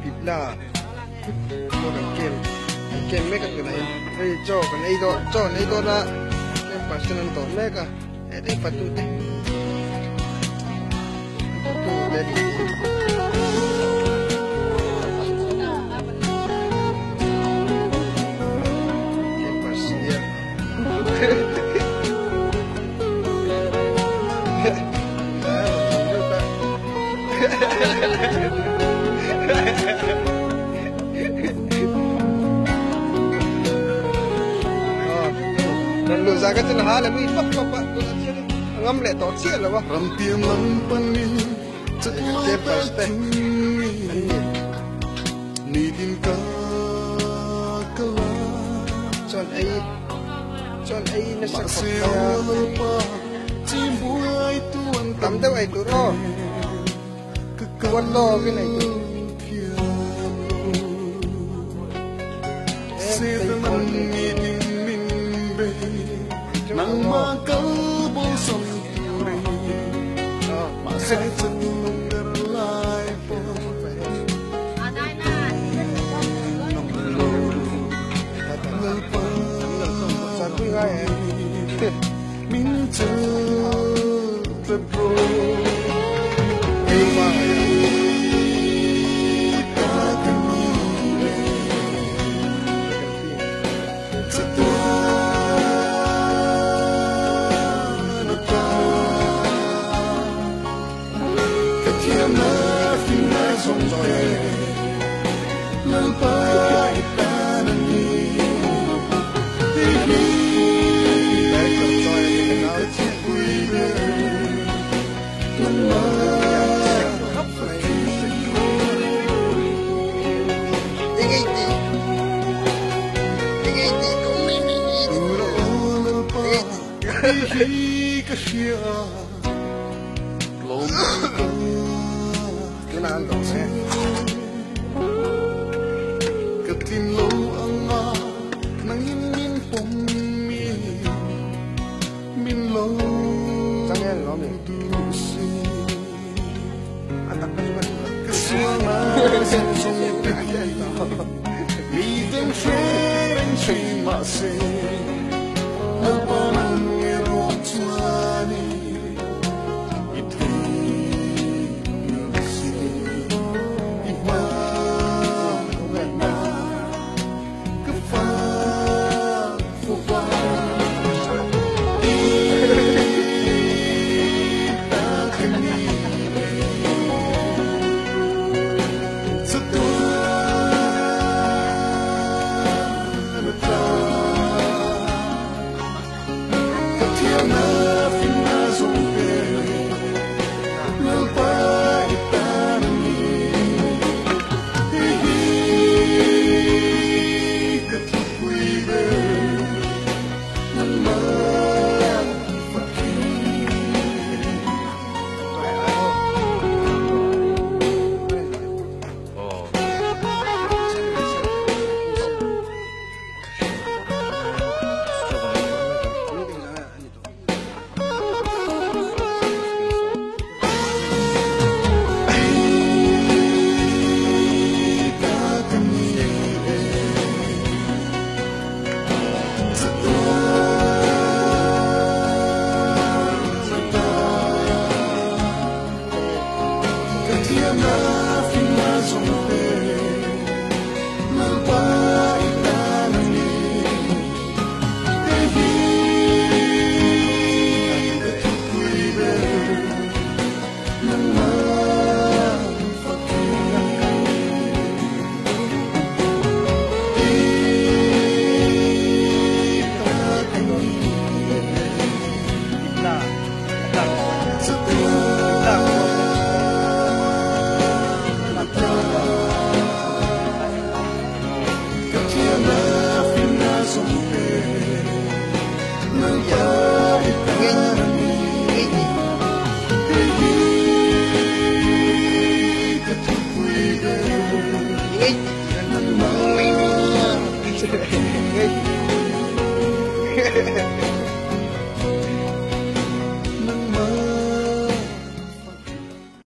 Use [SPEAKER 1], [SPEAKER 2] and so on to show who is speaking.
[SPEAKER 1] Pipla pawh kan camp an camp mek a tunah hian hei chaw kan ei dawn chaw an ei dawn a campers ten an dawr mek a heti fatu te fatu te a ni. Campers nia.
[SPEAKER 2] Rampiang lam panin nitin ka kala
[SPEAKER 1] Chuan ei chuan ei nasa khawp
[SPEAKER 2] mahse
[SPEAKER 1] mai a
[SPEAKER 2] lalpa chimbuai tu an
[SPEAKER 1] tam
[SPEAKER 2] tam
[SPEAKER 1] deuh ei tur aw
[SPEAKER 2] ka
[SPEAKER 1] kual
[SPEAKER 2] kal
[SPEAKER 1] lawkin ei tur
[SPEAKER 2] thiam lo
[SPEAKER 1] em tei
[SPEAKER 2] setan
[SPEAKER 1] pawl te
[SPEAKER 2] nitin min be
[SPEAKER 1] ei teuh ang
[SPEAKER 2] nangma
[SPEAKER 1] aw
[SPEAKER 2] kal bo sam ture
[SPEAKER 1] aw
[SPEAKER 2] mahse chak ber lai pawh ngam lo lalpa
[SPEAKER 1] Sarpui ngai em
[SPEAKER 2] min chal tlat ro
[SPEAKER 1] ei ma ngai a
[SPEAKER 2] ta ka ni chatuan ata ka thiam na finna zawng
[SPEAKER 1] chawi
[SPEAKER 2] te
[SPEAKER 1] ai em
[SPEAKER 2] lalpa i tan a ni hei hi
[SPEAKER 1] director chawi ani ka
[SPEAKER 2] ka
[SPEAKER 1] nau
[SPEAKER 2] thupui ber nangma
[SPEAKER 1] sek khap mai
[SPEAKER 2] fakin
[SPEAKER 1] eng ei ti eng ei ti ko mi mi mi
[SPEAKER 2] tura o lalpa
[SPEAKER 1] eng ei ti
[SPEAKER 2] hei hi ka hria lawm ka
[SPEAKER 1] tunah an dawr
[SPEAKER 2] che
[SPEAKER 1] e
[SPEAKER 2] ka tlin lo anga nangin min pawm mi min lo
[SPEAKER 1] changel lo mi
[SPEAKER 2] du si
[SPEAKER 1] a tak ka chu ka duh lo
[SPEAKER 2] ka sual na zawng zawng te hi mi ten hre reng thin mahse lalpa nang erawh chuanin i theih si i hmangaihna ka fak fo va i ta ka ni chatuan ata ka thiam na finna zawng te lalpa i tan a ni hei hi ka thupui ber nangma fakin i ta ka ni chatuan ata ka thiam na finna zawng te lalpa i tan a ni hei hi ka thupui ber nangma fakin i ta ka ni chatuan ata ka thiam na finna zawng te lalpa i tan a ni hei hi ka thupui ber nangma fakin.